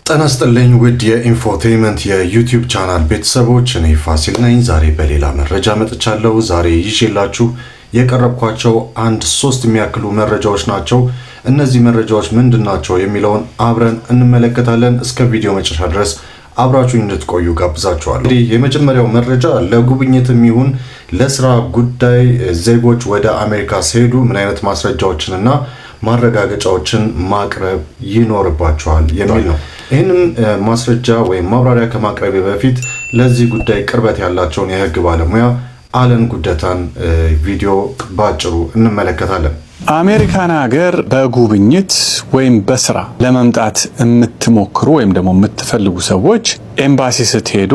ጤና ይስጥልኝ ውድ የ Infotainment የ YouTube channel ቤተሰቦች፣ እኔ ፋሲል ነኝ። ዛሬ በሌላ መረጃ መጥቻለሁ። ዛሬ ይዤላችሁ የቀረብኳቸው አንድ ሶስት የሚያክሉ መረጃዎች ናቸው። እነዚህ መረጃዎች ምንድን ናቸው የሚለውን አብረን እንመለከታለን። እስከ ቪዲዮ መጨረሻ ድረስ አብራችሁኝ እንድትቆዩ ጋብዛችኋለሁ። እንግዲህ የመጀመሪያው መረጃ ለጉብኝትም ይሁን ለስራ ጉዳይ ዜጎች ወደ አሜሪካ ሲሄዱ ምን አይነት ማስረጃዎችንና ማረጋገጫዎችን ማቅረብ ይኖርባቸዋል የሚል ነው። ይህንን ማስረጃ ወይም ማብራሪያ ከማቅረቤ በፊት ለዚህ ጉዳይ ቅርበት ያላቸውን የህግ ባለሙያ አለን ጉደታን ቪዲዮ ባጭሩ እንመለከታለን። አሜሪካን ሀገር በጉብኝት ወይም በስራ ለመምጣት የምትሞክሩ ወይም ደግሞ የምትፈልጉ ሰዎች ኤምባሲ ስትሄዱ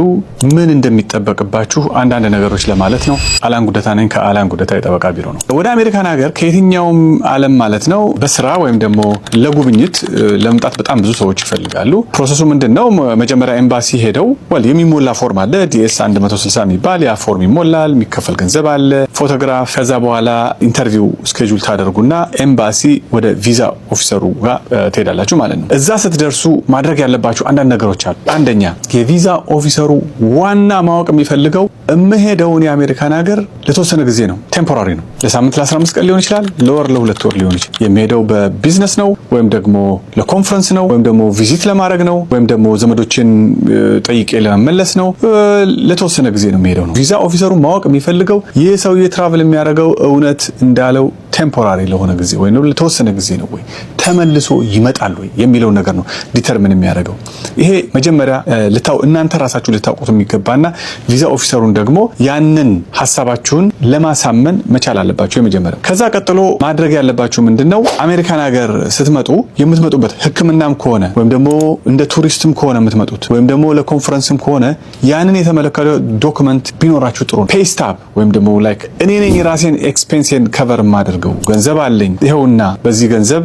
ምን እንደሚጠበቅባችሁ አንዳንድ ነገሮች ለማለት ነው። አላን ጉደታ ነኝ፣ ከአላን ጉደታ የጠበቃ ቢሮ ነው። ወደ አሜሪካን ሀገር ከየትኛውም ዓለም ማለት ነው በስራ ወይም ደግሞ ለጉብኝት ለመምጣት በጣም ብዙ ሰዎች ይፈልጋሉ። Process ኡ ምንድን ነው? መጀመሪያ ኤምባሲ ሄደው well የሚሞላ ፎርም አለ፣ DS 160 የሚባል፣ ያ ፎርም ይሞላል። የሚከፈል ገንዘብ አለ፣ ፎቶግራፍ። ከዛ በኋላ interview schedule ታደርጉና ኤምባሲ ወደ ቪዛ officer ኡ ጋር ትሄዳላችሁ ማለት ነው። እዛ ስትደርሱ ማድረግ ያለባችሁ አንዳንድ ነገሮች አሉ። አንደኛ፣ የቪዛ officer ኡ ዋና ማወቅ የሚፈልገው የምሄደውን የአሜሪካን ሀገር ለተወሰነ ጊዜ ነው፣ temporary ነው። ለሳምንት፣ ለ15 ቀን ሊሆን ይችላል፣ ለወር፣ ለ2 ወር ሊሆን ይችላል። የምሄደው በቢዝነስ ነው ወይም ደግሞ ለኮንፈረንስ ነው ወይም ደግሞ visit ለማድረግ ነው ወይም ደግሞ ዘመዶችን ጠይቄ ለመመለስ ነው። ለተወሰነ ጊዜ ነው የምሄደው ነው። ቪዛ officer ኡ ማወቅ የሚፈልገው ይህ ሰውዬ travel የሚያደርገው እውነት እንዳለው temporary ለሆነ ጊዜ ወይም ለተወሰነ ጊዜ ነው ወይ፣ ተመልሶ ይመጣል ወይ የሚለውን ነገር ነው determine የሚያደርገው። ይሄ መጀመሪያ ልታው እናንተ ራሳችሁ ልታውቁት የሚገባና ቪዛ officer ኡን ደግሞ ያንን ሀሳባችሁን ለማሳመን መቻል አለባችሁ። የመጀመሪያው። ከዛ ቀጥሎ ማድረግ ያለባችሁ ምንድን ነው? አሜሪካን ሀገር ስትመጡ የምትመጡበት ሕክምናም ከሆነ ወይም ደግሞ እንደ ቱሪስትም ከሆነ የምትመጡት ወይም ደግሞ ለኮንፈረንስም ከሆነ ያንን የተመለከተ document ቢኖራችሁ ጥሩ ነው። Pay stub ወይም ደግሞ like እኔ ነኝ ራሴን expense ኤን cover የማደርገው፣ ገንዘብ አለኝ፣ ይኸውና በዚህ ገንዘብ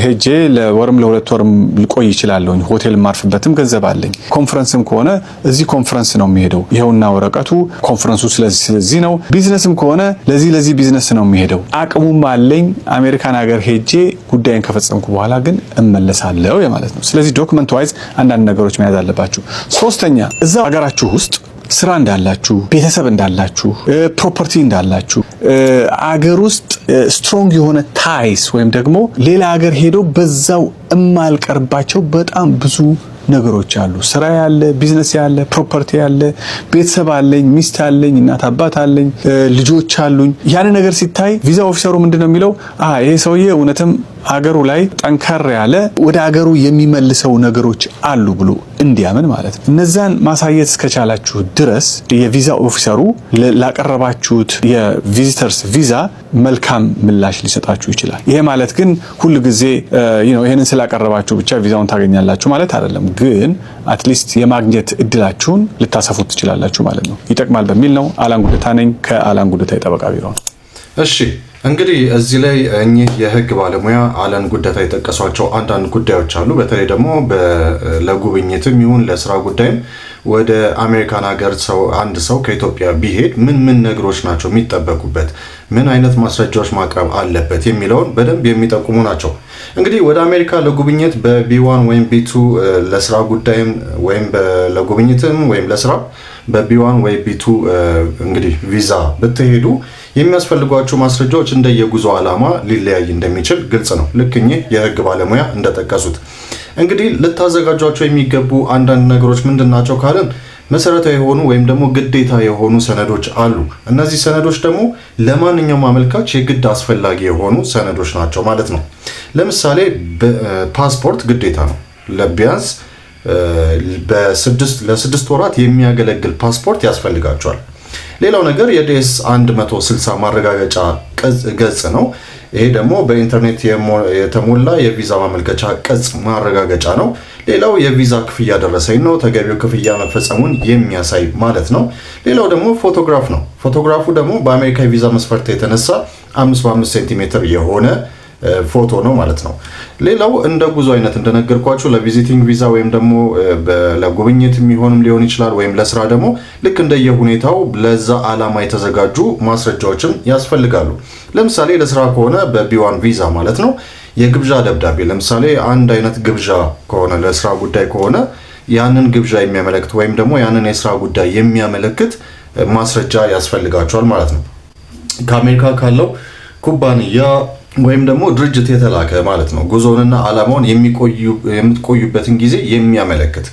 ሄጄ ለወርም ለ2 ወርም ልቆይ ይችላለሁኝ፣ ሆቴል ማርፍበትም ገንዘብ አለኝ። ኮንፈረንስም ከሆነ እዚህ ኮንፈረንስ ነው የምሄደው፣ ይኸውና ወረቀቱ፣ ኮንፈረንሱ ስለዚህ ስለዚህ ነው። ቢዝነስም ከሆነ ለዚህ ለዚህ ቢዝነስ ነው የምሄደው፣ አቅሙም አለኝ። አሜሪካን ሀገር ሄጄ ጉዳይን ከፈጸምኩ በኋላ ግን እመለሳለሁ የማለት ነው። ስለዚህ document wise አንዳንድ ነገሮች መያዝ አለባችሁ። ሶስተኛ፣ እዛው ሀገራችሁ ውስጥ ስራ እንዳላችሁ፣ ቤተሰብ እንዳላችሁ፣ property እንዳላችሁ፣ አገር ውስጥ strong የሆነ ties ወይም ደግሞ ሌላ ሀገር ሄዶ በዛው እማልቀርባቸው በጣም ብዙ ነገሮች አሉ። ስራ ያለ፣ ቢዝነስ ያለ፣ property ያለ፣ ቤተሰብ አለኝ፣ ሚስት አለኝ፣ እናት አባት አለኝ፣ ልጆች አሉኝ። ያን ነገር ሲታይ ቪዛ officer ኡ ምንድን ነው የሚለው? ይሄ ሰውዬ እውነትም አገሩ ላይ ጠንከር ያለ ወደ አገሩ የሚመልሰው ነገሮች አሉ ብሎ እንዲያምን ማለት ነው። እነዛን ማሳየት እስከቻላችሁ ድረስ የቪዛ officer ኡ ላቀረባችሁት የ visitors ቪዛ መልካም ምላሽ ሊሰጣችሁ ይችላል። ይሄ ማለት ግን ሁል ጊዜ ይህንን ስላቀረባችሁ ብቻ ቪዛውን ታገኛላችሁ ማለት አይደለም። ግን at least የማግኘት እድላችሁን ልታሰፉት ትችላላችሁ ማለት ነው። ይጠቅማል በሚል ነው። አላን ጉደታ ነኝ፣ ከአላን ጉደታ የጠበቃ ቢሮ ነው። እሺ፣ እንግዲህ እዚህ ላይ እኚህ የህግ ባለሙያ አለን ጉደታ የጠቀሷቸው አንዳንድ ጉዳዮች አሉ። በተለይ ደግሞ ለጉብኝትም ይሁን ለስራ ጉዳይም ወደ አሜሪካን ሀገር ሰው አንድ ሰው ከኢትዮጵያ ቢሄድ ምን ምን ነገሮች ናቸው የሚጠበቁበት፣ ምን አይነት ማስረጃዎች ማቅረብ አለበት የሚለውን በደንብ የሚጠቁሙ ናቸው። እንግዲህ ወደ አሜሪካ ለጉብኝት በ B1 ወይም B2፣ ለስራ ጉዳይም ወይም ለጉብኝትም ወይም ለስራ በ B1 ወይ B2 እንግዲህ ቪዛ ብትሄዱ የሚያስፈልጓቸው ማስረጃዎች እንደየጉዞ ዓላማ ሊለያይ እንደሚችል ግልጽ ነው። ልክ እኚህ የህግ ባለሙያ እንደጠቀሱት እንግዲህ ልታዘጋጇቸው የሚገቡ አንዳንድ ነገሮች ምንድን ናቸው ካልን መሰረታዊ የሆኑ ወይም ደግሞ ግዴታ የሆኑ ሰነዶች አሉ። እነዚህ ሰነዶች ደግሞ ለማንኛውም አመልካች የግድ አስፈላጊ የሆኑ ሰነዶች ናቸው ማለት ነው። ለምሳሌ ፓስፖርት ግዴታ ነው። ለቢያንስ ለ6 ወራት የሚያገለግል ፓስፖርት ያስፈልጋችኋል። ሌላው ነገር የ DS 160 ማረጋገጫ ገጽ ነው። ይሄ ደግሞ በኢንተርኔት የተሞላ የቪዛ ማመልከቻ ቅጽ ማረጋገጫ ነው። ሌላው የቪዛ ክፍያ ደረሰኝ ነው፣ ተገቢው ክፍያ መፈጸሙን የሚያሳይ ማለት ነው። ሌላው ደግሞ ፎቶግራፍ ነው። ፎቶግራፉ ደግሞ በአሜሪካ የቪዛ መስፈርት የተነሳ 5 በ5 ሴንቲሜትር የሆነ ፎቶ ነው ማለት ነው። ሌላው እንደ ጉዞ አይነት እንደነገርኳችሁ ለ visiting ቪዛ ወይም ደግሞ ለጉብኝት የሚሆንም ሊሆን ይችላል፣ ወይም ለስራ ደግሞ ልክ እንደየሁኔታው ለዛ ዓላማ የተዘጋጁ ማስረጃዎችም ያስፈልጋሉ። ለምሳሌ ለስራ ከሆነ በ B1 ቪዛ ማለት ነው። የግብዣ ደብዳቤ፣ ለምሳሌ አንድ አይነት ግብዣ ከሆነ፣ ለስራ ጉዳይ ከሆነ ያንን ግብዣ የሚያመለክት ወይም ደግሞ ያንን የስራ ጉዳይ የሚያመለክት ማስረጃ ያስፈልጋችኋል ማለት ነው። ከአሜሪካ ካለው ኩባንያ ወይም ደግሞ ድርጅት የተላከ ማለት ነው። ጉዞውንና ዓላማውን፣ የምትቆዩበትን ጊዜ የሚያመለክት።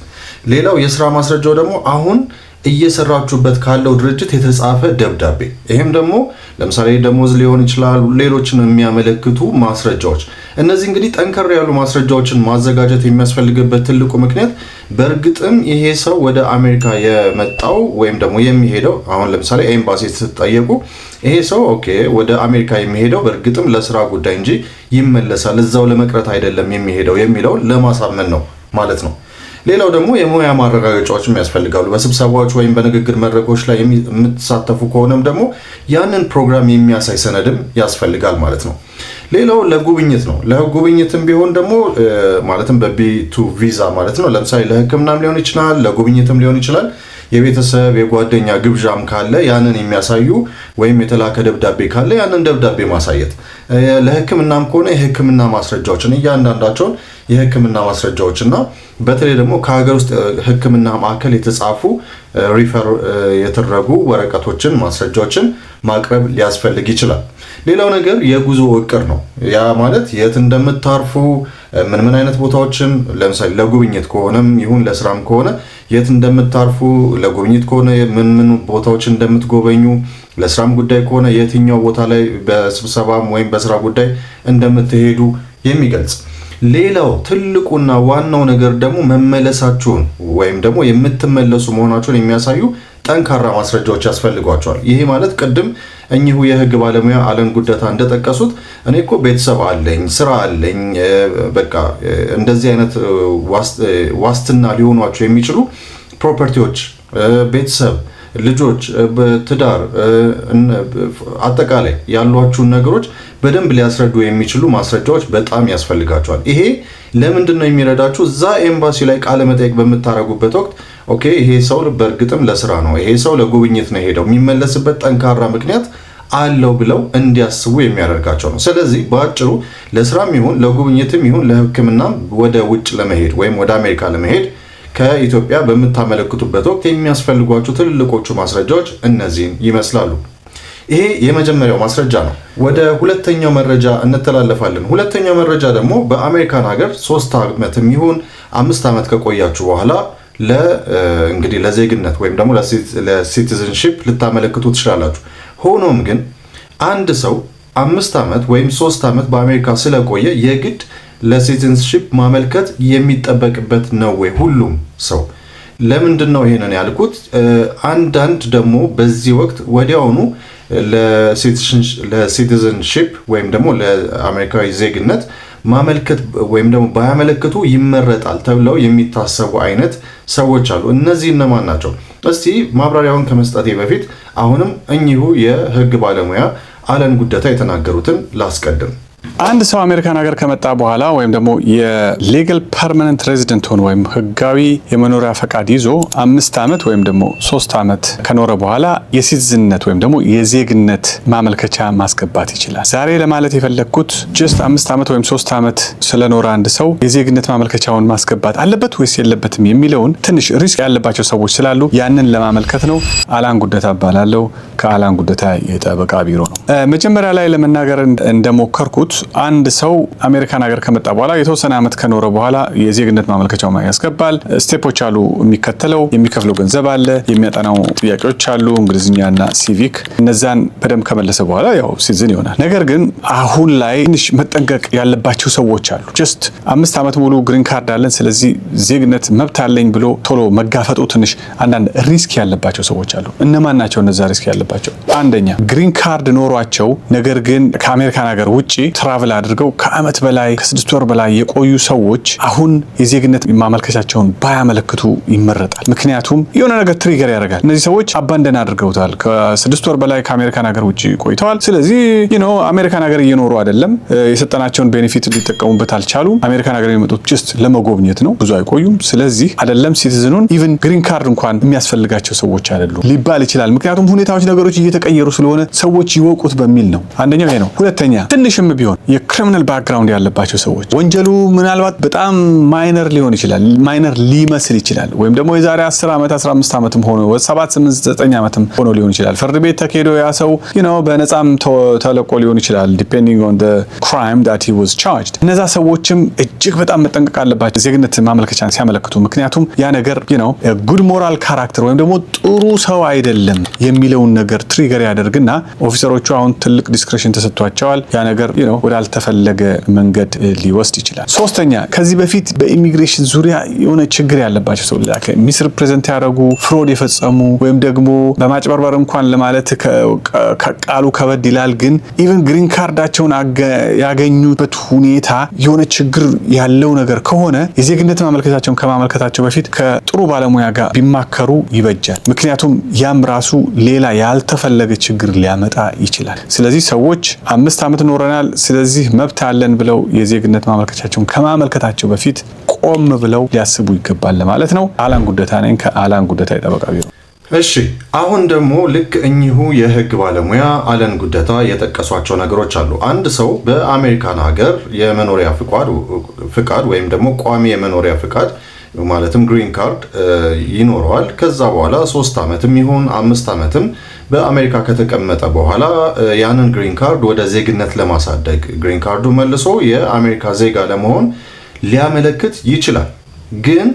ሌላው የስራ ማስረጃው ደግሞ አሁን እየሰራችሁበት ካለው ድርጅት የተጻፈ ደብዳቤ። ይሄም ደግሞ ለምሳሌ ደሞዝ ሊሆን ይችላል፣ ሌሎችን የሚያመለክቱ ማስረጃዎች። እነዚህ እንግዲህ ጠንከር ያሉ ማስረጃዎችን ማዘጋጀት የሚያስፈልግበት ትልቁ ምክንያት በእርግጥም ይሄ ሰው ወደ አሜሪካ የመጣው ወይም ደግሞ የሚሄደው፣ አሁን ለምሳሌ ኤምባሲ ስትጠየቁ ይሄ ሰው okay ወደ አሜሪካ የሚሄደው በእርግጥም ለስራ ጉዳይ እንጂ ይመለሳል፣ እዛው ለመቅረት አይደለም የሚሄደው የሚለውን ለማሳመን ነው ማለት ነው። ሌላው ደግሞ የሙያ ማረጋገጫዎችም ያስፈልጋሉ። በስብሰባዎች ወይም በንግግር መድረኮች ላይ የምትሳተፉ ከሆነም ደግሞ ያንን ፕሮግራም የሚያሳይ ሰነድም ያስፈልጋል ማለት ነው። ሌላው ለጉብኝት ነው። ለጉብኝትም ቢሆን ደግሞ ማለትም በ B2 ቪዛ ማለት ነው። ለምሳሌ ለሕክምናም ሊሆን ይችላል፣ ለጉብኝትም ሊሆን ይችላል። የቤተሰብ፣ የጓደኛ ግብዣም ካለ ያንን የሚያሳዩ ወይም የተላከ ደብዳቤ ካለ ያንን ደብዳቤ ማሳየት። ለሕክምናም ከሆነ የሕክምና ማስረጃዎችን፣ እያንዳንዳቸውን የሕክምና ማስረጃዎች እና በተለይ ደግሞ ከሀገር ውስጥ ሕክምና ማዕከል የተጻፉ፣ refer የተደረጉ ወረቀቶችን፣ ማስረጃዎችን ማቅረብ ሊያስፈልግ ይችላል። ሌላው ነገር የጉዞ እቅድ ነው። ያ ማለት የት እንደምታርፉ፣ ምን ምን አይነት ቦታዎችን፣ ለምሳሌ ለጉብኝት ከሆነም ይሁን ለስራም ከሆነ የት እንደምታርፉ፣ ለጉብኝት ከሆነ ምን ምን ቦታዎች እንደምትጎበኙ፣ ለስራም ጉዳይ ከሆነ የትኛው ቦታ ላይ በስብሰባም ወይም በስራ ጉዳይ እንደምትሄዱ የሚገልጽ። ሌላው ትልቁና ዋናው ነገር ደግሞ መመለሳችሁን ወይም ደግሞ የምትመለሱ መሆናችሁን የሚያሳዩ ጠንካራ ማስረጃዎች ያስፈልጓችኋል። ይሄ ማለት ቅድም እኚሁ የህግ ባለሙያ አለን ጉደታ እንደጠቀሱት እኔ እኮ ቤተሰብ አለኝ፣ ስራ አለኝ፣ በቃ እንደዚህ አይነት ዋስትና ሊሆኗቸው የሚችሉ property ዎች፣ ቤተሰብ፣ ልጆች፣ ትዳር፣ አጠቃላይ ያሏችሁን ነገሮች በደንብ ሊያስረዱ የሚችሉ ማስረጃዎች በጣም ያስፈልጋችኋል። ይሄ ለምንድን ነው የሚረዳችሁ? እዛ ኤምባሲ ላይ ቃለ መጠይቅ በምታደርጉበት ወቅት okay ይሄ ሰው በእርግጥም ለስራ ነው፣ ይሄ ሰው ለጉብኝት ነው የሄደው፣ የሚመለስበት ጠንካራ ምክንያት አለው ብለው እንዲያስቡ የሚያደርጋቸው ነው። ስለዚህ በአጭሩ ለስራም ይሁን ለጉብኝትም ይሁን ለሕክምናም ወደ ውጭ ለመሄድ ወይም ወደ አሜሪካ ለመሄድ ከኢትዮጵያ በምታመለክቱበት ወቅት የሚያስፈልጓችሁ ትልልቆቹ ማስረጃዎች እነዚህን ይመስላሉ። ይሄ የመጀመሪያው ማስረጃ ነው። ወደ ሁለተኛው መረጃ እንተላለፋለን። ሁለተኛው መረጃ ደግሞ በአሜሪካን ሀገር 3 ዓመትም ይሁን 5 ዓመት ከቆያችሁ በኋላ እንግዲህ ለዜግነት ወይም ደግሞ ለ citizenship ልታመለክቱ ትችላላችሁ። ሆኖም ግን አንድ ሰው 5 ዓመት ወይም 3 ዓመት በአሜሪካ ስለቆየ የግድ ለ citizenship ማመልከት የሚጠበቅበት ነው ወይ ሁሉም ሰው? ለምንድን ነው ይሄንን ያልኩት? አንዳንድ ደግሞ በዚህ ወቅት ወዲያውኑ ለ citizenship ወይም ደግሞ ለአሜሪካዊ ዜግነት ማመልከት ወይም ደግሞ ባያመለክቱ ይመረጣል ተብለው የሚታሰቡ አይነት ሰዎች አሉ። እነዚህ እነማን ናቸው? እስቲ ማብራሪያውን ከመስጠቴ በፊት አሁንም እኚሁ የህግ ባለሙያ አለን ጉደታ የተናገሩትን ላስቀድም። አንድ ሰው አሜሪካን ሀገር ከመጣ በኋላ ወይም ደግሞ የ legal permanent resident ሆኖ ወይም ህጋዊ የመኖሪያ ፈቃድ ይዞ 5 ዓመት ወይም ደግሞ 3 ዓመት ከኖረ በኋላ የ citizen ነት ወይም ደግሞ የዜግነት ማመልከቻ ማስገባት ይችላል። ዛሬ ለማለት የፈለግኩት just 5 ዓመት ወይም 3 ዓመት ስለኖረ አንድ ሰው የዜግነት ማመልከቻውን ማስገባት አለበት ወይስ የለበትም የሚለውን ትንሽ risk ያለባቸው ሰዎች ስላሉ ያንን ለማመልከት ነው። አላን ጉደታ እባላለሁ። ከአላን ጉደታ የጠበቃ ቢሮ ነው። መጀመሪያ ላይ ለመናገር እንደሞከርኩት አንድ ሰው አሜሪካን ሀገር ከመጣ በኋላ የተወሰነ ዓመት ከኖረ በኋላ የዜግነት ማመልከቻው ያስገባል። Step ኦች አሉ የሚከተለው፣ የሚከፍለው ገንዘብ አለ፣ የሚያጠናው ጥያቄዎች አሉ፣ እንግሊዝኛና ሲቪክ። እነዛን በደንብ ከመለሰ በኋላ ያው citizen ይሆናል። ነገር ግን አሁን ላይ ትንሽ መጠንቀቅ ያለባቸው ሰዎች አሉ። Just 5 ዓመት ሙሉ green card አለን፣ ስለዚህ ዜግነት መብት አለኝ ብሎ ቶሎ መጋፈጡ ትንሽ አንዳንድ risk ያለባቸው ሰዎች አሉ። እነማን ናቸው እነዛ risk ያለባቸው? አንደኛ green card ኖሯቸው ነገር ግን ከአሜሪካን ሀገር ውጭ travel አድርገው ከአመት በላይ፣ ከ6 ወር በላይ የቆዩ ሰዎች አሁን የዜግነት ማመልከቻቸውን ባያመለክቱ ይመረጣል። ምክንያቱም የሆነ ነገር trigger ያደርጋል። እነዚህ ሰዎች abandon አድርገውታል። ከ6 ወር በላይ ከአሜሪካን ሀገር ውጭ ቆይተዋል። ስለዚህ አሜሪካን ሀገር እየኖሩ አይደለም። የሰጠናቸውን benefit ሊጠቀሙበት አልቻሉም። አሜሪካን ሀገር የሚመጡት just ለመጎብኘት ነው፣ ብዙ አይቆዩም። ስለዚህ አይደለም citizen ኑን even green card እንኳን የሚያስፈልጋቸው ሰዎች አይደሉም ሊባል ይችላል። ምክንያቱም ሁኔታዎች፣ ነገሮች እየተቀየሩ ስለሆነ ሰዎች ይወቁት በሚል ነው። አንደኛው ይሄ ነው። ሁለተኛ ትንሽም ቢሆን ቢሆን የ criminal background ያለባቸው ሰዎች፣ ወንጀሉ ምናልባት በጣም minor ሊሆን ይችላል፣ minor ሊመስል ይችላል። ወይም ደግሞ የዛሬ 10 ዓመት፣ 15 ዓመትም ሆኖ፣ 7፣ 8፣ 9 ዓመትም ሆኖ ሊሆን ይችላል። ፍርድ ቤት ተካሂዶ ያ ሰው በነፃም ተለቆ ሊሆን ይችላል depending on the crime that he was charged። እነዛ ሰዎችም እጅግ በጣም መጠንቀቅ አለባቸው ዜግነት ማመልከቻን ሲያመለክቱ። ምክንያቱም ያ ነገር good moral character ወይም ደግሞ ጥሩ ሰው አይደለም የሚለውን ነገር trigger ያደርግና officer ኦቹ አሁን ትልቅ discretion ተሰጥቷቸዋል። ያ ነገር ወዳልተፈለገ መንገድ ሊወስድ ይችላል። ሶስተኛ፣ ከዚህ በፊት በኢሚግሬሽን ዙሪያ የሆነ ችግር ያለባቸው ሰው፣ misrepresent ያደረጉ፣ fraud የፈጸሙ ወይም ደግሞ በማጭበርበር እንኳን ለማለት ቃሉ ከበድ ይላል። ግን even green card ኣቸውን ያገኙበት ሁኔታ የሆነ ችግር ያለው ነገር ከሆነ የዜግነት ማመልከቻቸውን ከማመልከታቸው በፊት ከጥሩ ባለሙያ ጋር ቢማከሩ ይበጃል። ምክንያቱም ያም ራሱ ሌላ ያልተፈለገ ችግር ሊያመጣ ይችላል። ስለዚህ ሰዎች 5 ዓመት ኖረናል፣ ስለዚህ መብት አለን ብለው የዜግነት ማመልከቻቸውን ከማመልከታቸው በፊት ቆም ብለው ሊያስቡ ይገባል ለማለት ነው። አላን ጉደታ ነኝ ከአላን ጉደታ የጠበቃ ቢሮ። እሺ፣ አሁን ደግሞ ልክ እኚሁ የህግ ባለሙያ አለን ጉደታ የጠቀሷቸው ነገሮች አሉ። አንድ ሰው በአሜሪካን ሀገር የመኖሪያ ፍቃድ ወይም ደግሞ ቋሚ የመኖሪያ ፍቃድ ማለትም green card ይኖረዋል። ከዛ በኋላ 3 ዓመትም ይሁን 5 ዓመትም በአሜሪካ ከተቀመጠ በኋላ ያንን green card ወደ ዜግነት ለማሳደግ፣ green card ኡ መልሶ የአሜሪካ ዜጋ ለመሆን ሊያመለክት ይችላል። ግን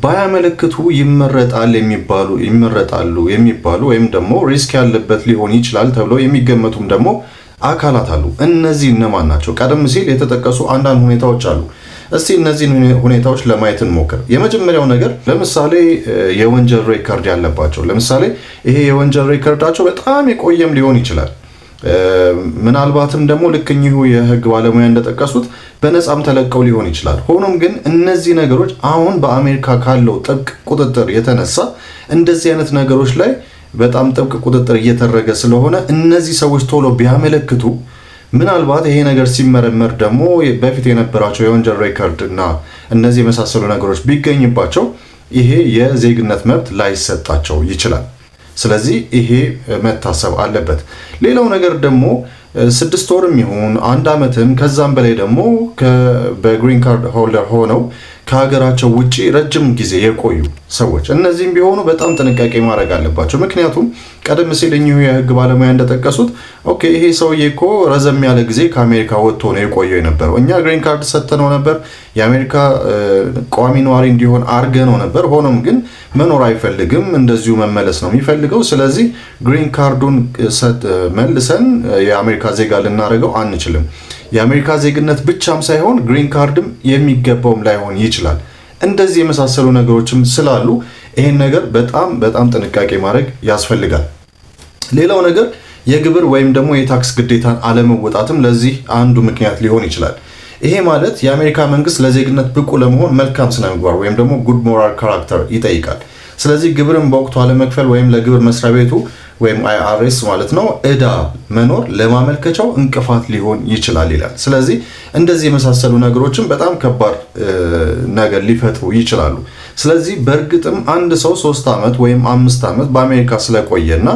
ባያመለክቱ ይመረጣል የሚባሉ ይመረጣሉ የሚባሉ ወይም ደግሞ risk ያለበት ሊሆን ይችላል ተብለው የሚገመቱም ደግሞ አካላት አሉ። እነዚህ እነማን ናቸው? ቀደም ሲል የተጠቀሱ አንዳንድ ሁኔታዎች አሉ። እስቲ እነዚህን ሁኔታዎች ለማየት እንሞክር። የመጀመሪያው ነገር ለምሳሌ የወንጀል record ያለባቸው፣ ለምሳሌ ይሄ የወንጀል record ኣቸው በጣም የቆየም ሊሆን ይችላል። ምናልባትም ደግሞ ልክ እኚሁ የህግ ባለሙያ እንደጠቀሱት በነፃም ተለቀው ሊሆን ይችላል። ሆኖም ግን እነዚህ ነገሮች አሁን በአሜሪካ ካለው ጥብቅ ቁጥጥር የተነሳ እንደዚህ አይነት ነገሮች ላይ በጣም ጥብቅ ቁጥጥር እየተደረገ ስለሆነ እነዚህ ሰዎች ቶሎ ቢያመለክቱ ምናልባት ይሄ ነገር ሲመረመር ደግሞ በፊት የነበራቸው የወንጀል record እና እነዚህ የመሳሰሉ ነገሮች ቢገኝባቸው ይሄ የዜግነት መብት ላይሰጣቸው ይችላል። ስለዚህ ይሄ መታሰብ አለበት። ሌላው ነገር ደግሞ 6 ወርም ይሁን አንድ ዓመትም ከዛም በላይ ደግሞ በ green card holder ሆነው ከሀገራቸው ውጭ ረጅም ጊዜ የቆዩ ሰዎች፣ እነዚህም ቢሆኑ በጣም ጥንቃቄ ማድረግ አለባቸው። ምክንያቱም ቀደም ሲል እኚሁ የህግ ባለሙያ እንደጠቀሱት okay፣ ይሄ ሰውዬ እኮ ረዘም ያለ ጊዜ ከአሜሪካ ወጥቶ ነው የቆየው የነበረው። እኛ green card ሰጥተነው ነበር፣ የአሜሪካ ቋሚ ነዋሪ እንዲሆን አርገነው ነበር። ሆኖም ግን መኖር አይፈልግም፣ እንደዚሁ መመለስ ነው የሚፈልገው። ስለዚህ green card ኡን መልሰን የአሜሪካ ዜጋ ልናደርገው አንችልም። የአሜሪካ ዜግነት ብቻም ሳይሆን green card ም የሚገባውም ላይሆን ይችላል። እንደዚህ የመሳሰሉ ነገሮችም ስላሉ ይሄን ነገር በጣም በጣም ጥንቃቄ ማድረግ ያስፈልጋል። ሌላው ነገር የግብር ወይም ደግሞ የ tax ግዴታን አለመወጣትም ለዚህ አንዱ ምክንያት ሊሆን ይችላል። ይሄ ማለት የአሜሪካ መንግስት ለዜግነት ብቁ ለመሆን መልካም ስነ ምግባር ወይም ደግሞ good moral character ይጠይቃል። ስለዚህ ግብርን በወቅቱ አለመክፈል ወይም ለግብር መስሪያ ቤቱ ወይም IRS ማለት ነው እዳ መኖር ለማመልከቻው እንቅፋት ሊሆን ይችላል ይላል። ስለዚህ እንደዚህ የመሳሰሉ ነገሮችን በጣም ከባድ ነገር ሊፈጥሩ ይችላሉ። ስለዚህ በእርግጥም አንድ ሰው 3 ዓመት ወይም 5 ዓመት በአሜሪካ ስለቆየና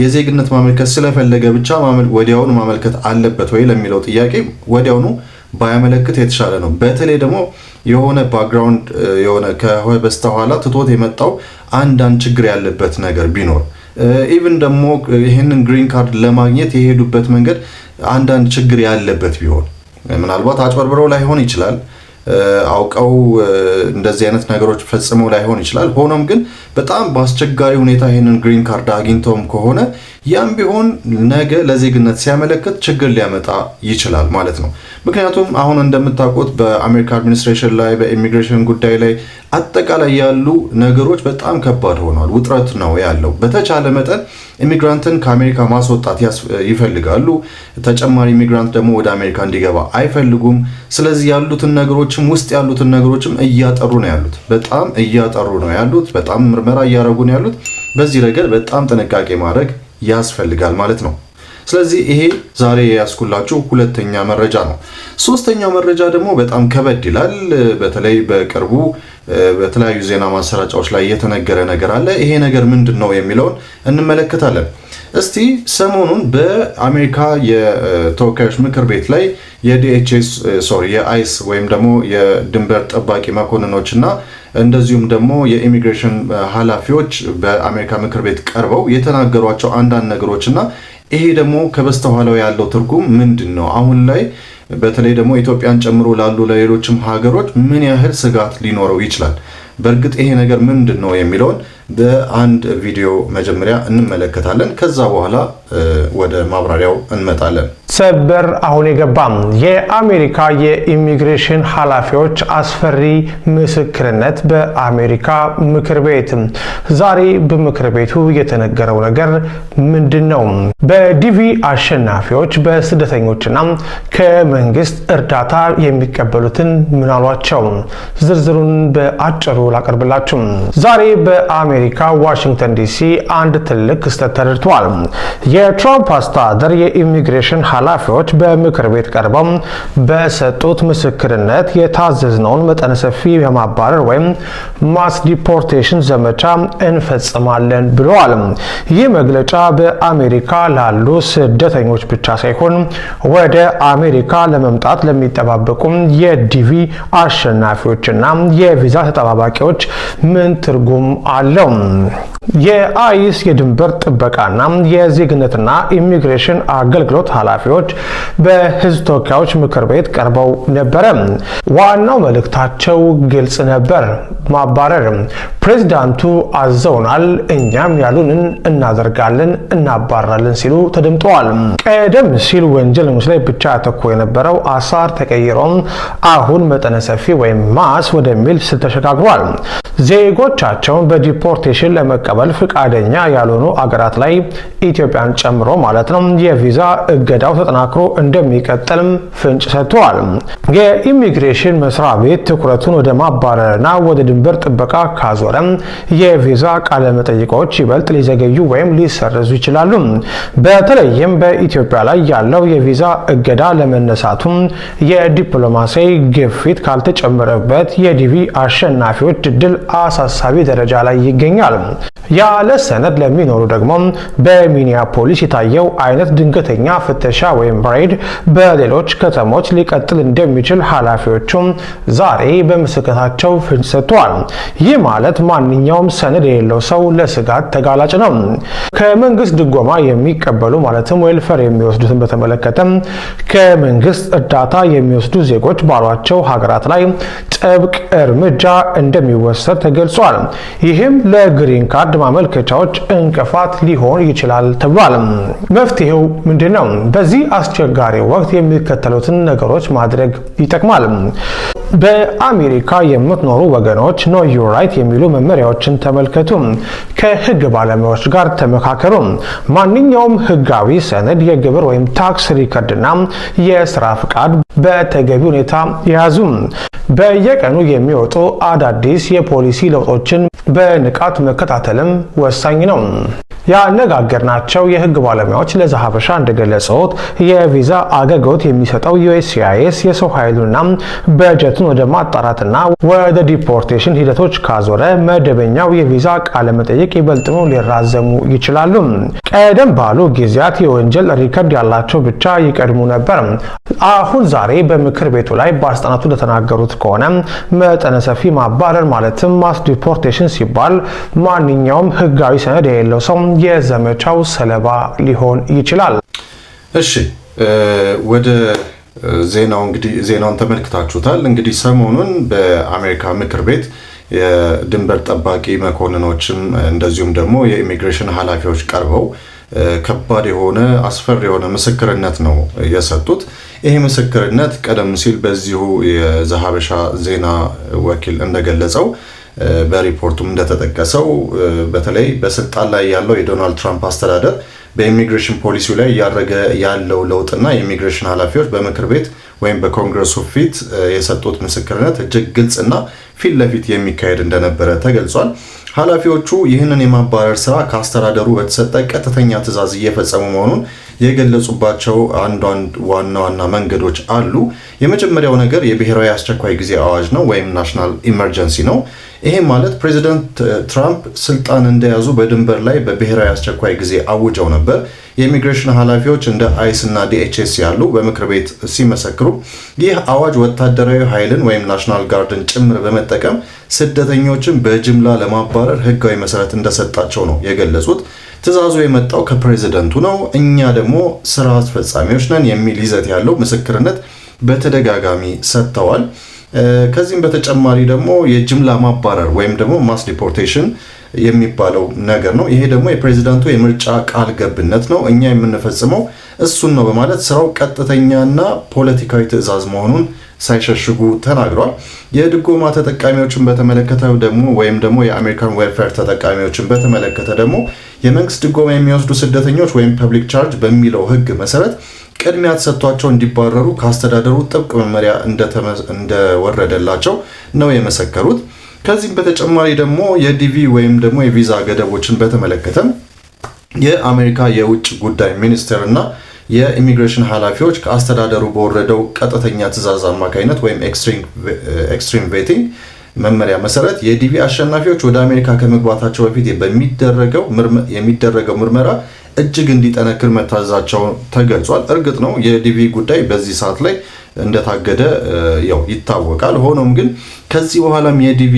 የዜግነት ማመልከት ስለፈለገ ብቻ ወዲያውኑ ማመልከት አለበት ወይ ለሚለው ጥያቄ ወዲያውኑ ባያመለክት የተሻለ ነው። በተለይ ደግሞ የሆነ background፣ የሆነ በስተኋላ ትቶት የመጣው አንዳንድ ችግር ያለበት ነገር ቢኖር፣ even ደግሞ ይህንን green card ለማግኘት የሄዱበት መንገድ አንዳንድ ችግር ያለበት ቢሆን፣ ምናልባት አጭበርብረው ላይሆን ይችላል፣ አውቀው እንደዚህ አይነት ነገሮች ፈጽመው ላይሆን ይችላል። ሆኖም ግን በጣም በአስቸጋሪ ሁኔታ ይህንን green card አግኝተውም ከሆነ ያም ቢሆን ነገ ለዜግነት ሲያመለክት ችግር ሊያመጣ ይችላል ማለት ነው። ምክንያቱም አሁን እንደምታውቁት በአሜሪካ administration ላይ፣ በኢሚግሬሽን ጉዳይ ላይ አጠቃላይ ያሉ ነገሮች በጣም ከባድ ሆነዋል። ውጥረት ነው ያለው። በተቻለ መጠን immigrant ን ከአሜሪካ ማስወጣት ይፈልጋሉ። ተጨማሪ immigrant ደግሞ ወደ አሜሪካ እንዲገባ አይፈልጉም። ስለዚህ ያሉትን ነገሮችም ውስጥ ያሉትን ነገሮችም እያጠሩ ነው ያሉት። በጣም እያጠሩ ነው ያሉት። በጣም ምርመራ እያደረጉ ነው ያሉት። በዚህ ረገድ በጣም ጥንቃቄ ማድረግ ያስፈልጋል ማለት ነው። ስለዚህ ይሄ ዛሬ የያዝኩላችሁ ሁለተኛ መረጃ ነው። ሶስተኛው መረጃ ደግሞ በጣም ከበድ ይላል። በተለይ በቅርቡ በተለያዩ ዜና ማሰራጫዎች ላይ የተነገረ ነገር አለ። ይሄ ነገር ምንድን ነው የሚለውን እንመለከታለን። እስቲ ሰሞኑን በአሜሪካ የተወካዮች ምክር ቤት ላይ የ DHS፣ sorry፣ የ ICE ወይም ደግሞ የድንበር ጠባቂ መኮንኖች እና እንደዚሁም ደግሞ የኢሚግሬሽን ኃላፊዎች በአሜሪካ ምክር ቤት ቀርበው የተናገሯቸው አንዳንድ ነገሮች እና ይሄ ደግሞ ከበስተኋላው ያለው ትርጉም ምንድን ነው? አሁን ላይ በተለይ ደግሞ ኢትዮጵያን ጨምሮ ላሉ ለሌሎችም ሀገሮች ምን ያህል ስጋት ሊኖረው ይችላል? በእርግጥ ይሄ ነገር ምንድን ነው የሚለውን በአንድ ቪዲዮ መጀመሪያ እንመለከታለን። ከዛ በኋላ ወደ ማብራሪያው እንመጣለን። ሰበር አሁን የገባም፣ የአሜሪካ የኢሚግሬሽን ኃላፊዎች አስፈሪ ምስክርነት በአሜሪካ ምክር ቤት። ዛሬ በምክር ቤቱ የተነገረው ነገር ምንድን ነው? በዲቪ አሸናፊዎች በስደተኞችና ከመንግስት እርዳታ የሚቀበሉትን ምን አሏቸው? ዝርዝሩን በአጭሩ ላቀርብላችሁ። ዛሬ በአሜሪካ ዋሽንግተን ዲሲ አንድ ትልቅ ክስተት ተደርቷል። የትራምፕ አስተዳደር የኢሚግሬሽን ኃላፊዎች በምክር ቤት ቀርበው በሰጡት ምስክርነት የታዘዝነውን መጠነ ሰፊ የማባረር ወይም mass deportation ዘመቻ እንፈጽማለን ብለዋል። ይህ መግለጫ በአሜሪካ ላሉ ስደተኞች ብቻ ሳይሆን ወደ አሜሪካ ለመምጣት ለሚጠባበቁ የዲቪ አሸናፊዎችና የቪዛ ተጠባባቂዎች ምን ትርጉም አለው? የ ICE የድንበር ጥበቃና የዜግነትና ኢሚግሬሽን አገልግሎት ኃላፊዎች በሕዝብ ተወካዮች ምክር ቤት ቀርበው ነበረ። ዋናው መልእክታቸው ግልጽ ነበር፣ ማባረር። ፕሬዝዳንቱ አዘውናል፣ እኛም ያሉንን እናደርጋለን፣ እናባራለን ሲሉ ተደምጠዋል። ቀደም ሲል ወንጀለኞች ላይ ብቻ ያተኮረ የነበረው አሰራር ተቀይሮ አሁን መጠነ ሰፊ ወይም mass ወደሚል ስልት ተሸጋግሯል። ዜጎቻቸውን በ deportation ለመቀበል ፍቃደኛ ያልሆኑ አገራት ላይ፣ ኢትዮጵያን ጨምሮ ማለት ነው፣ የቪዛ እገዳው ተጠናክሮ እንደሚቀጥልም ፍንጭ ሰጥተዋል። የኢሚግሬሽን መስሪያ ቤት ትኩረቱን ወደ ማባረርና ወደ ድንበር ጥበቃ ካዞረ የቪዛ ቃለ መጠይቆች ይበልጥ ሊዘገዩ ወይም ሊሰረዙ ይችላሉ። በተለይም በኢትዮጵያ ላይ ያለው የቪዛ እገዳ ለመነሳቱ የዲፕሎማሲያዊ ግፊት ካልተጨመረበት የዲቪ አሸናፊዎች እድል አሳሳቢ ደረጃ ላይ ይገኛል። ያለ ሰነድ ለሚኖሩ ደግሞ በሚኒያፖሊስ የታየው አይነት ድንገተኛ ፍተሻ ወይም raid በሌሎች ከተሞች ሊቀጥል እንደሚችል ኃላፊዎቹም ዛሬ በምስክርነታቸው ፍንጭ ሰጥተዋል። ይህ ማለት ማንኛውም ሰነድ የሌለው ሰው ለስጋት ተጋላጭ ነው። ከመንግስት ድጎማ የሚቀበሉ ማለትም welfare የሚወስዱትን በተመለከተ ከመንግስት እርዳታ የሚወስዱ ዜጎች ባሏቸው ሀገራት ላይ ጥብቅ እርምጃ እንደሚወሰድ ተገልጿል። ይህም ለ green card ማመልከቻዎች እንቅፋት ሊሆን ይችላል ተብሏል። መፍትሄው ምንድን ነው? በዚህ አስቸጋሪ ወቅት የሚከተሉትን ነገሮች ማድረግ ይጠቅማል። በአሜሪካ የምትኖሩ ወገኖች know your right የሚሉ መመሪያዎችን ተመልከቱ። ከህግ ባለሙያዎች ጋር ተመካከሩ። ማንኛውም ህጋዊ ሰነድ፣ የግብር ወይም tax record ና የስራ ፍቃድ በተገቢ ሁኔታ ያዙ። በየቀኑ የሚወጡ አዳዲስ የፖሊሲ ለውጦችን በንቃት መከታተልም ወሳኝ ነው። ያነጋገርናቸው የህግ ባለሙያዎች ለዘሀበሻ እንደገለጹት የቪዛ አገልግሎት የሚሰጠው USCIS የሰው ኃይሉና በጀቱን ወደ ማጣራትና ወደ deportation ሂደቶች ካዞረ መደበኛው የቪዛ ቃለ መጠይቅ ይበልጥኑ ሊራዘሙ ይችላሉ። ቀደም ባሉ ጊዜያት የወንጀል record ያላቸው ብቻ ይቀድሙ ነበር። አሁን ዛሬ በምክር ቤቱ ላይ ባለስልጣናቱ እንደተናገሩት ከሆነ መጠነ ሰፊ ማባረር ማለትም mass deportation ሲባል ማንኛውም ህጋዊ ሰነድ የሌለው ሰው የዘመቻው ሰለባ ሊሆን ይችላል። እሺ፣ ወደ ዜናው፣ እንግዲህ ዜናውን ተመልክታችሁታል። እንግዲህ ሰሞኑን በአሜሪካ ምክር ቤት የድንበር ጠባቂ መኮንኖችም እንደዚሁም ደግሞ የኢሚግሬሽን ኃላፊዎች ቀርበው ከባድ የሆነ፣ አስፈሪ የሆነ ምስክርነት ነው የሰጡት። ይሄ ምስክርነት ቀደም ሲል በዚሁ የዘሀበሻ ዜና ወኪል እንደገለጸው፣ በሪፖርቱም እንደተጠቀሰው፣ በተለይ በስልጣን ላይ ያለው የዶናልድ ትራምፕ አስተዳደር በኢሚግሬሽን ፖሊሲው ላይ እያደረገ ያለው ለውጥና የኢሚግሬሽን ኃላፊዎች በምክር ቤት ወይም በኮንግረሱ ፊት የሰጡት ምስክርነት እጅግ ግልጽና ፊት ለፊት የሚካሄድ እንደነበረ ተገልጿል። ኃላፊዎቹ ይህንን የማባረር ስራ ከአስተዳደሩ በተሰጠ ቀጥተኛ ትዕዛዝ እየፈጸሙ መሆኑን የገለጹባቸው አንዳንድ ዋና ዋና መንገዶች አሉ። የመጀመሪያው ነገር የብሔራዊ አስቸኳይ ጊዜ አዋጅ ነው ወይም national emergency ነው። ይሄ ማለት ፕሬዚደንት ትራምፕ ስልጣን እንደያዙ በድንበር ላይ በብሔራዊ አስቸኳይ ጊዜ አውጀው ነበር። የኢሚግሬሽን ኃላፊዎች እንደ ICE እና DHS ያሉ በምክር ቤት ሲመሰክሩ ይህ አዋጅ ወታደራዊ ኃይልን ወይም National Guard ን ጭምር በመጠቀም ስደተኞችን በጅምላ ለማባረር ህጋዊ መሰረት እንደሰጣቸው ነው የገለጹት። ትዕዛዙ የመጣው ከፕሬዚደንቱ ነው፣ እኛ ደግሞ ስራ አስፈጻሚዎች ነን የሚል ይዘት ያለው ምስክርነት በተደጋጋሚ ሰጥተዋል። ከዚህም በተጨማሪ ደግሞ የጅምላ ማባረር ወይም ደግሞ mass deportation የሚባለው ነገር ነው። ይሄ ደግሞ የፕሬዚዳንቱ የምርጫ ቃል ገብነት ነው፣ እኛ የምንፈጽመው እሱን ነው በማለት ስራው ቀጥተኛና ፖለቲካዊ ትዕዛዝ መሆኑን ሳይሸሽጉ ተናግረዋል። የድጎማ ተጠቃሚዎችን በተመለከተ ደግሞ ወይም ደግሞ የአሜሪካን welfare ተጠቃሚዎችን በተመለከተ ደግሞ የመንግስት ድጎማ የሚወስዱ ስደተኞች ወይም public charge በሚለው ህግ መሰረት ቅድሚያ ተሰጥቷቸው እንዲባረሩ ከአስተዳደሩ ጥብቅ መመሪያ እንደወረደላቸው ነው የመሰከሩት። ከዚህም በተጨማሪ ደግሞ የ DV ወይም ደግሞ የቪዛ ገደቦችን በተመለከተ የአሜሪካ የውጭ ጉዳይ ሚኒስቴር እና የኢሚግሬሽን ኃላፊዎች ከአስተዳደሩ በወረደው ቀጥተኛ ትዕዛዝ አማካኝነት ወይም extreme vetting መመሪያ መሰረት የ DV አሸናፊዎች ወደ አሜሪካ ከመግባታቸው በፊት የሚደረገው ምርመራ እጅግ እንዲጠነክር መታዘዛቸው ተገልጿል። እርግጥ ነው የ DV ጉዳይ በዚህ ሰዓት ላይ እንደታገደ ያው ይታወቃል። ሆኖም ግን ከዚህ በኋላም የ DV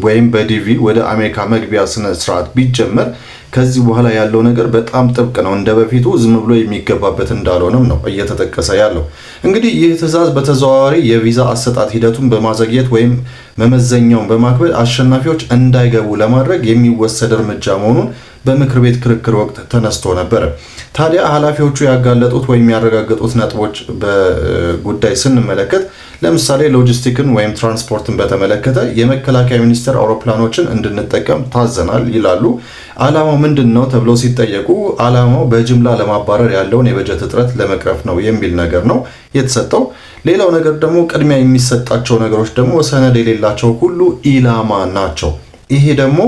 ወይም በ DV ወደ አሜሪካ መግቢያ ስነ ስርዓት ቢጀመር ከዚህ በኋላ ያለው ነገር በጣም ጥብቅ ነው። እንደ በፊቱ ዝም ብሎ የሚገባበት እንዳልሆነም ነው እየተጠቀሰ ያለው። እንግዲህ ይህ ትዕዛዝ በተዘዋዋሪ የቪዛ አሰጣጥ ሂደቱን በማዘግየት ወይም መመዘኛውን በማክበድ አሸናፊዎች እንዳይገቡ ለማድረግ የሚወሰድ እርምጃ መሆኑን በምክር ቤት ክርክር ወቅት ተነስቶ ነበር። ታዲያ ኃላፊዎቹ ያጋለጡት ወይም ያረጋገጡት ነጥቦች በጉዳይ ስንመለከት ለምሳሌ ሎጂስቲክን ወይም ትራንስፖርትን በተመለከተ የመከላከያ ሚኒስቴር አውሮፕላኖችን እንድንጠቀም ታዘናል ይላሉ። ዓላማው ምንድን ነው ተብለው ሲጠየቁ ዓላማው በጅምላ ለማባረር ያለውን የበጀት እጥረት ለመቅረፍ ነው የሚል ነገር ነው የተሰጠው። ሌላው ነገር ደግሞ ቅድሚያ የሚሰጣቸው ነገሮች ደግሞ ሰነድ የሌላቸው ሁሉ ኢላማ ናቸው። ይሄ ደግሞ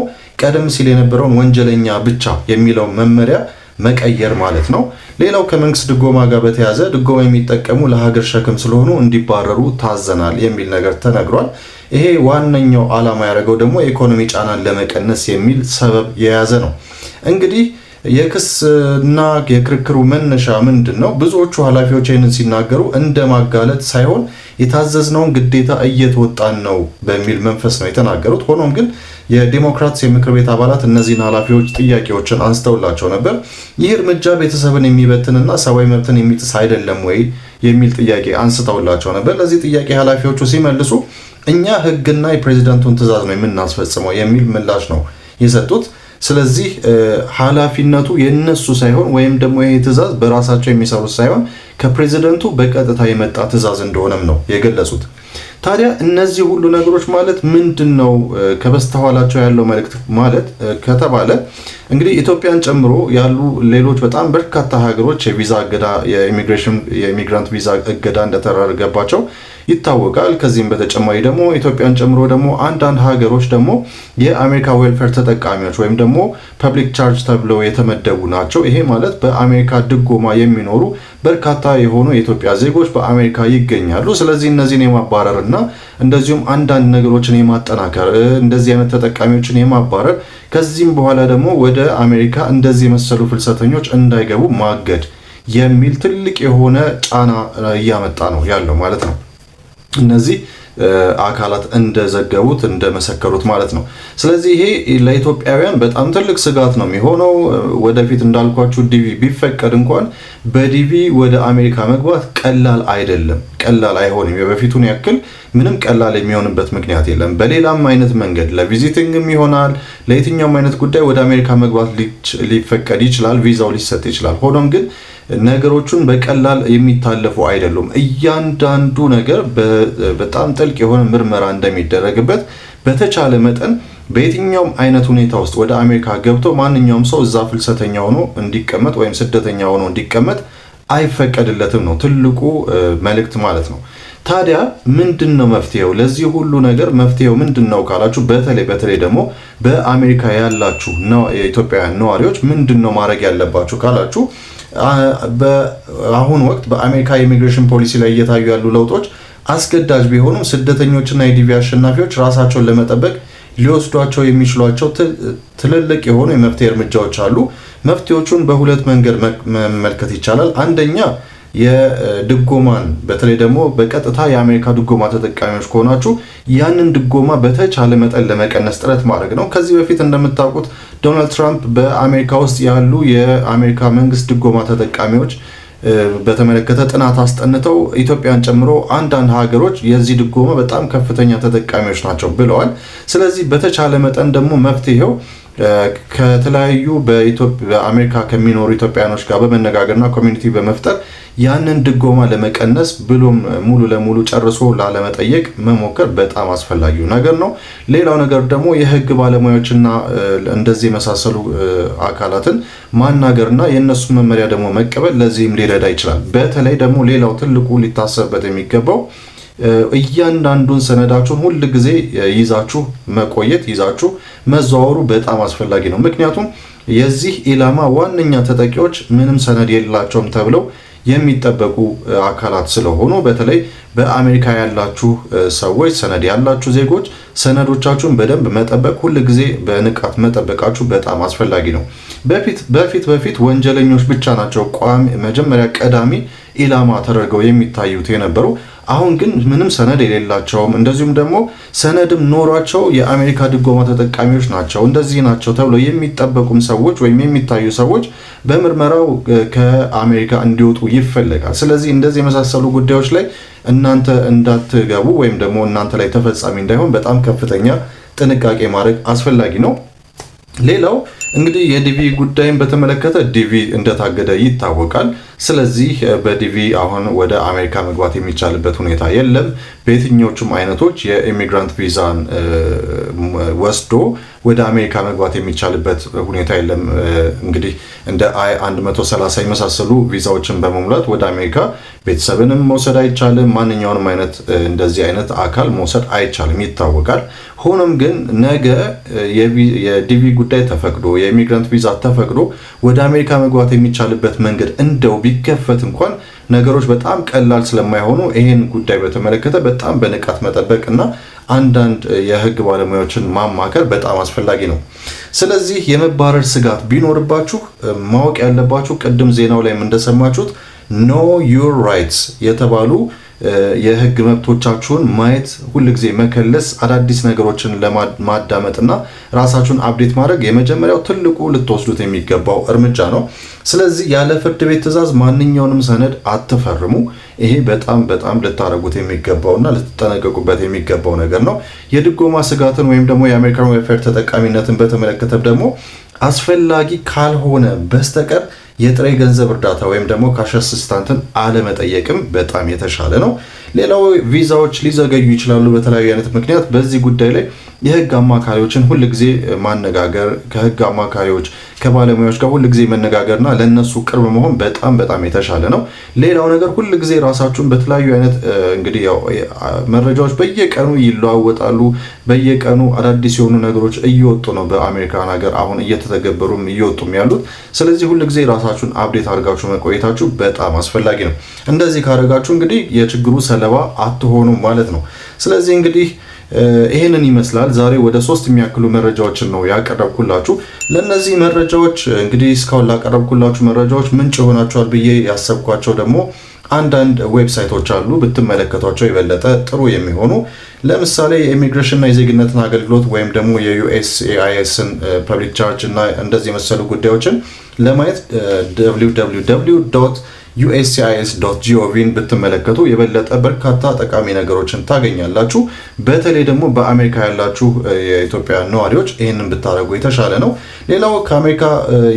ቀደም ሲል የነበረውን ወንጀለኛ ብቻ የሚለው መመሪያ መቀየር ማለት ነው። ሌላው ከመንግስት ድጎማ ጋር በተያያዘ ድጎማ የሚጠቀሙ ለሀገር ሸክም ስለሆኑ እንዲባረሩ ታዘናል የሚል ነገር ተነግሯል። ይሄ ዋነኛው ዓላማ ያደረገው ደግሞ የኢኮኖሚ ጫናን ለመቀነስ የሚል ሰበብ የያዘ ነው። እንግዲህ የክስና የክርክሩ መነሻ ምንድን ነው? ብዙዎቹ ኃላፊዎች ይህንን ሲናገሩ እንደ ማጋለጥ ሳይሆን የታዘዝነውን ግዴታ እየተወጣን ነው በሚል መንፈስ ነው የተናገሩት። ሆኖም ግን የዲሞክራትስ የምክር ቤት አባላት እነዚህን ኃላፊዎች ጥያቄዎችን አንስተውላቸው ነበር። ይህ እርምጃ ቤተሰብን የሚበትንና ሰብአዊ መብትን የሚጥስ አይደለም ወይ የሚል ጥያቄ አንስተውላቸው ነበር። ለዚህ ጥያቄ ኃላፊዎቹ ሲመልሱ እኛ ሕግና የፕሬዚዳንቱን ትዕዛዝ ነው የምናስፈጽመው የሚል ምላሽ ነው የሰጡት። ስለዚህ ኃላፊነቱ የነሱ ሳይሆን ወይም ደግሞ ይሄ ትዕዛዝ በራሳቸው የሚሰሩት ሳይሆን ከፕሬዚደንቱ በቀጥታ የመጣ ትዕዛዝ እንደሆነም ነው የገለጹት። ታዲያ እነዚህ ሁሉ ነገሮች ማለት ምንድን ነው ከበስተኋላቸው ያለው መልእክት ማለት ከተባለ እንግዲህ ኢትዮጵያን ጨምሮ ያሉ ሌሎች በጣም በርካታ ሀገሮች የቪዛ እገዳ የ immigration የ immigrant ቪዛ እገዳ እንደተደረገባቸው ይታወቃል። ከዚህም በተጨማሪ ደግሞ ኢትዮጵያን ጨምሮ ደግሞ አንዳንድ ሀገሮች ደግሞ የአሜሪካ welfare ተጠቃሚዎች ወይም ደግሞ public charge ተብለው የተመደቡ ናቸው። ይሄ ማለት በአሜሪካ ድጎማ የሚኖሩ በርካታ የሆኑ የኢትዮጵያ ዜጎች በአሜሪካ ይገኛሉ። ስለዚህ እነዚህን የማባረር እና እንደዚሁም አንዳንድ ነገሮችን የማጠናከር፣ እንደዚህ አይነት ተጠቃሚዎችን የማባረር፣ ከዚህም በኋላ ደግሞ ወደ አሜሪካ እንደዚህ የመሰሉ ፍልሰተኞች እንዳይገቡ ማገድ የሚል ትልቅ የሆነ ጫና እያመጣ ነው ያለው ማለት ነው። እነዚህ አካላት እንደዘገቡት፣ እንደመሰከሩት ማለት ነው። ስለዚህ ይሄ ለኢትዮጵያውያን በጣም ትልቅ ስጋት ነው የሚሆነው። ወደፊት እንዳልኳችሁ DV ቢፈቀድ እንኳን በ DV ወደ አሜሪካ መግባት ቀላል አይደለም፣ ቀላል አይሆንም። የበፊቱን ያክል ምንም ቀላል የሚሆንበት ምክንያት የለም። በሌላም አይነት መንገድ ለ visiting ም ይሆናል፣ ለየትኛውም አይነት ጉዳይ ወደ አሜሪካ መግባት ሊፈቀድ ይችላል፣ ቪዛው ሊሰጥ ይችላል። ሆኖም ግን ነገሮቹን በቀላል የሚታለፉ አይደሉም። እያንዳንዱ ነገር በጣም ጥልቅ የሆነ ምርመራ እንደሚደረግበት፣ በተቻለ መጠን በየትኛውም አይነት ሁኔታ ውስጥ ወደ አሜሪካ ገብቶ ማንኛውም ሰው እዛ ፍልሰተኛ ሆኖ እንዲቀመጥ ወይም ስደተኛ ሆኖ እንዲቀመጥ አይፈቀድለትም ነው ትልቁ መልእክት ማለት ነው። ታዲያ ምንድን ነው መፍትሄው? ለዚህ ሁሉ ነገር መፍትሄው ምንድን ነው ካላችሁ፣ በተለይ በተለይ ደግሞ በአሜሪካ ያላችሁ የኢትዮጵያውያን ነዋሪዎች ምንድን ነው ማድረግ ያለባችሁ ካላችሁ፣ በአሁኑ ወቅት በአሜሪካ የኢሚግሬሽን ፖሊሲ ላይ እየታዩ ያሉ ለውጦች አስገዳጅ ቢሆኑም ስደተኞችና የዲቪ አሸናፊዎች ራሳቸውን ለመጠበቅ ሊወስዷቸው የሚችሏቸው ትልልቅ የሆኑ የመፍትሄ እርምጃዎች አሉ። መፍትሄዎቹን በሁለት መንገድ መመልከት ይቻላል። አንደኛ የድጎማን፣ በተለይ ደግሞ በቀጥታ የአሜሪካ ድጎማ ተጠቃሚዎች ከሆናችሁ ያንን ድጎማ በተቻለ መጠን ለመቀነስ ጥረት ማድረግ ነው። ከዚህ በፊት እንደምታውቁት ዶናልድ ትራምፕ በአሜሪካ ውስጥ ያሉ የአሜሪካ መንግስት ድጎማ ተጠቃሚዎች በተመለከተ ጥናት አስጠንተው ኢትዮጵያን ጨምሮ አንዳንድ ሀገሮች የዚህ ድጎማ በጣም ከፍተኛ ተጠቃሚዎች ናቸው ብለዋል። ስለዚህ በተቻለ መጠን ደግሞ መፍትሄው ከተለያዩ በአሜሪካ ከሚኖሩ ኢትዮጵያኖች ጋር በመነጋገርና community በመፍጠር ያንን ድጎማ ለመቀነስ ብሎም ሙሉ ለሙሉ ጨርሶ ላለመጠየቅ መሞከር በጣም አስፈላጊው ነገር ነው። ሌላው ነገር ደግሞ የህግ ባለሙያዎችና እንደዚህ የመሳሰሉ አካላትን ማናገርና የእነሱን መመሪያ ደግሞ መቀበል ለዚህም ሊረዳ ይችላል። በተለይ ደግሞ ሌላው ትልቁ ሊታሰብበት የሚገባው እያንዳንዱን ሰነዳችሁን ሁል ጊዜ ይዛችሁ መቆየት፣ ይዛችሁ መዘዋወሩ በጣም አስፈላጊ ነው። ምክንያቱም የዚህ ኢላማ ዋነኛ ተጠቂዎች ምንም ሰነድ የላቸውም ተብለው የሚጠበቁ አካላት ስለሆኑ፣ በተለይ በአሜሪካ ያላችሁ ሰዎች፣ ሰነድ ያላችሁ ዜጎች ሰነዶቻችሁን በደንብ መጠበቅ፣ ሁል ጊዜ በንቃት መጠበቃችሁ በጣም አስፈላጊ ነው። በፊት በፊት በፊት ወንጀለኞች ብቻ ናቸው ቋሚ መጀመሪያ ቀዳሚ ኢላማ ተደርገው የሚታዩት የነበሩ። አሁን ግን ምንም ሰነድ የሌላቸውም፣ እንደዚሁም ደግሞ ሰነድም ኖሯቸው የአሜሪካ ድጎማ ተጠቃሚዎች ናቸው፣ እንደዚህ ናቸው ተብለው የሚጠበቁም ሰዎች ወይም የሚታዩ ሰዎች በምርመራው ከአሜሪካ እንዲወጡ ይፈለጋል። ስለዚህ እንደዚህ የመሳሰሉ ጉዳዮች ላይ እናንተ እንዳትገቡ ወይም ደግሞ እናንተ ላይ ተፈጻሚ እንዳይሆን በጣም ከፍተኛ ጥንቃቄ ማድረግ አስፈላጊ ነው። ሌላው እንግዲህ የዲቪ ጉዳይን በተመለከተ ዲቪ እንደታገደ ይታወቃል። ስለዚህ በዲቪ አሁን ወደ አሜሪካ መግባት የሚቻልበት ሁኔታ የለም። በየትኞቹም አይነቶች የ immigrant ቪዛን ወስዶ ወደ አሜሪካ መግባት የሚቻልበት ሁኔታ የለም። እንግዲህ እንደ I 130 የመሳሰሉ ቪዛዎችን በመሙላት ወደ አሜሪካ ቤተሰብንም መውሰድ አይቻልም። ማንኛውንም አይነት እንደዚህ አይነት አካል መውሰድ አይቻልም፣ ይታወቃል። ሆኖም ግን ነገ የዲቪ ጉዳይ ተፈቅዶ፣ የ immigrant ቪዛ ተፈቅዶ ወደ አሜሪካ መግባት የሚቻልበት መንገድ እንደው ቢከፈት እንኳን ነገሮች በጣም ቀላል ስለማይሆኑ ይሄን ጉዳይ በተመለከተ በጣም በንቃት መጠበቅ እና አንዳንድ የህግ ባለሙያዎችን ማማከር በጣም አስፈላጊ ነው። ስለዚህ የመባረር ስጋት ቢኖርባችሁ ማወቅ ያለባችሁ ቅድም ዜናው ላይም እንደሰማችሁት know your rights የተባሉ የህግ መብቶቻችሁን ማየት፣ ሁልጊዜ መከለስ፣ አዳዲስ ነገሮችን ለማዳመጥ እና ራሳችሁን update ማድረግ የመጀመሪያው ትልቁ ልትወስዱት የሚገባው እርምጃ ነው። ስለዚህ ያለ ፍርድ ቤት ትዕዛዝ ማንኛውንም ሰነድ አትፈርሙ። ይሄ በጣም በጣም ልታደርጉት የሚገባውና ልትጠነቀቁበት የሚገባው ነገር ነው። የድጎማ ስጋትን ወይም ደግሞ የአሜሪካን welfare ተጠቃሚነትን በተመለከተ ደግሞ አስፈላጊ ካልሆነ በስተቀር የጥሬ ገንዘብ እርዳታ ወይም ደግሞ cash assistance ን አለመጠየቅም በጣም የተሻለ ነው። ሌላው ቪዛዎች ሊዘገዩ ይችላሉ በተለያዩ አይነት ምክንያት። በዚህ ጉዳይ ላይ የህግ አማካሪዎችን ሁልጊዜ ማነጋገር፣ ከህግ አማካሪዎች ከባለሙያዎች ጋር ሁልጊዜ መነጋገርና ለእነሱ ቅርብ መሆን በጣም በጣም የተሻለ ነው። ሌላው ነገር ሁልጊዜ ራሳችሁን በተለያዩ አይነት፣ እንግዲህ ያው መረጃዎች በየቀኑ ይለዋወጣሉ። በየቀኑ አዳዲስ የሆኑ ነገሮች እየወጡ ነው በአሜሪካን ሀገር አሁን እየተተገበሩም እየወጡም ያሉት። ስለዚህ ሁልጊዜ ራሳችሁን update አድርጋችሁ መቆየታችሁ በጣም አስፈላጊ ነው። እንደዚህ ካደረጋችሁ እንግዲህ የችግሩ ሰለባ አትሆኑም ማለት ነው። ስለዚህ እንግዲህ ይሄንን ይመስላል። ዛሬ ወደ 3 የሚያክሉ መረጃዎችን ነው ያቀረብኩላችሁ። ለእነዚህ መረጃዎች፣ እንግዲህ እስካሁን ላቀረብኩላችሁ መረጃዎች ምንጭ ይሆናችኋል ብዬ ያሰብኳቸው ደግሞ አንዳንድ website ኦች አሉ ብትመለከቷቸው የበለጠ ጥሩ የሚሆኑ። ለምሳሌ የኢሚግሬሽን እና የዜግነትን አገልግሎት ወይም ደግሞ የ USCIS ን public charge እና እንደዚህ የመሰሉ ጉዳዮችን ለማየት www.uscis.gov ን ብትመለከቱ የበለጠ በርካታ ጠቃሚ ነገሮችን ታገኛላችሁ። በተለይ ደግሞ በአሜሪካ ያላችሁ የኢትዮጵያ ነዋሪዎች ይህንን ብታደርጉ የተሻለ ነው። ሌላው ከአሜሪካ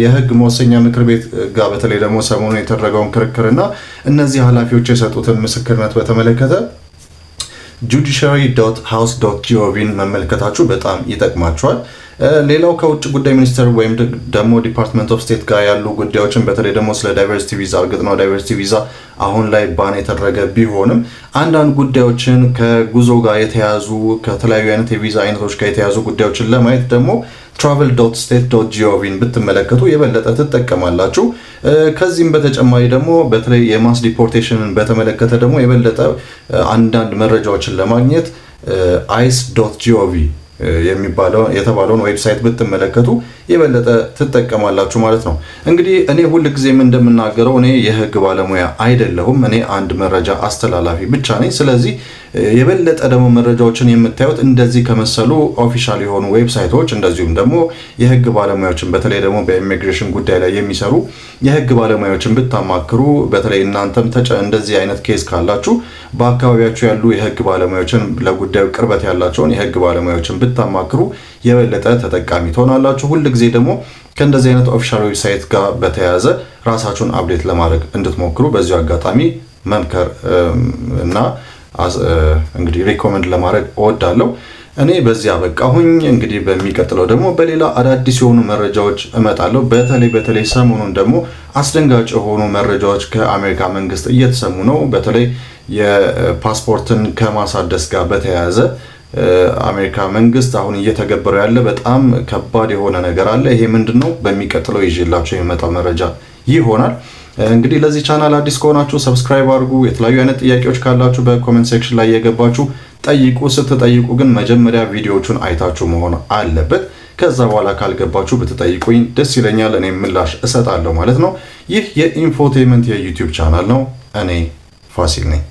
የሕግ መወሰኛ ምክር ቤት ጋር በተለይ ደግሞ ሰሞኑን የተደረገውን ክርክርና እነዚህ ኃላፊዎች የሰጡትን ምስክርነት በተመለከተ judiciary.house.gov ን መመልከታችሁ በጣም ይጠቅማችኋል። ሌላው ከውጭ ጉዳይ ሚኒስቴር ወይም ደግሞ Department of State ጋር ያሉ ጉዳዮችን፣ በተለይ ደግሞ ስለ diversity visa፣ እርግጥ ነው diversity visa አሁን ላይ ban የተደረገ ቢሆንም፣ አንዳንድ ጉዳዮችን ከጉዞ ጋር የተያያዙ፣ ከተለያዩ አይነት የቪዛ አይነቶች ጋር የተያያዙ ጉዳዮችን ለማየት ደግሞ travel.state.gov ን ብትመለከቱ የበለጠ ትጠቀማላችሁ። ከዚህም በተጨማሪ ደግሞ በተለይ የ mass deportation ን በተመለከተ ደግሞ የበለጠ አንዳንድ መረጃዎችን ለማግኘት ice.gov የሚባለው የተባለውን website ብትመለከቱ የበለጠ ትጠቀማላችሁ ማለት ነው። እንግዲህ እኔ ሁል ጊዜም እንደምናገረው እኔ የህግ ባለሙያ አይደለሁም። እኔ አንድ መረጃ አስተላላፊ ብቻ ነኝ። ስለዚህ የበለጠ ደግሞ መረጃዎችን የምታዩት እንደዚህ ከመሰሉ official የሆኑ website ኦች፣ እንደዚሁም ደግሞ የህግ ባለሙያዎችን፣ በተለይ ደግሞ በኢሚግሬሽን ጉዳይ ላይ የሚሰሩ የህግ ባለሙያዎችን ብታማክሩ፣ በተለይ እናንተም እንደዚህ አይነት case ካላችሁ በአካባቢያችሁ ያሉ የህግ ባለሙያዎችን፣ ለጉዳዩ ቅርበት ያላቸውን የህግ ባለሙያዎችን ብታማክሩ የበለጠ ተጠቃሚ ትሆናላችሁ። ሁል ጊዜ ደግሞ ከእንደዚህ አይነት official website ጋር በተያያዘ ራሳችሁን update ለማድረግ እንድትሞክሩ በዚሁ አጋጣሚ መምከር እና እንግዲህ recommend ለማድረግ እወዳለሁ። እኔ በዚህ አበቃሁኝ። እንግዲህ በሚቀጥለው ደግሞ በሌላ አዳዲስ የሆኑ መረጃዎች እመጣለሁ። በተለይ በተለይ ሰሞኑን ደግሞ አስደንጋጭ የሆኑ መረጃዎች ከአሜሪካ መንግስት እየተሰሙ ነው። በተለይ የፓስፖርትን ከማሳደስ ጋር በተያያዘ አሜሪካ መንግስት አሁን እየተገበረው ያለ በጣም ከባድ የሆነ ነገር አለ። ይሄ ምንድን ነው? በሚቀጥለው ይዤላችሁ የምመጣው መረጃ ይሆናል። እንግዲህ ለዚህ ቻናል አዲስ ከሆናችሁ subscribe አድርጉ። የተለያዩ አይነት ጥያቄዎች ካላችሁ በ comment section ላይ እየገባችሁ ጠይቁ። ስትጠይቁ ግን መጀመሪያ ቪዲዮዎቹን አይታችሁ መሆን አለበት። ከዛ በኋላ ካልገባችሁ ብትጠይቁኝ ደስ ይለኛል። እኔም ምላሽ እሰጣለሁ ማለት ነው። ይህ የ Infotainment የ YouTube channel ነው። እኔ ፋሲል ነኝ።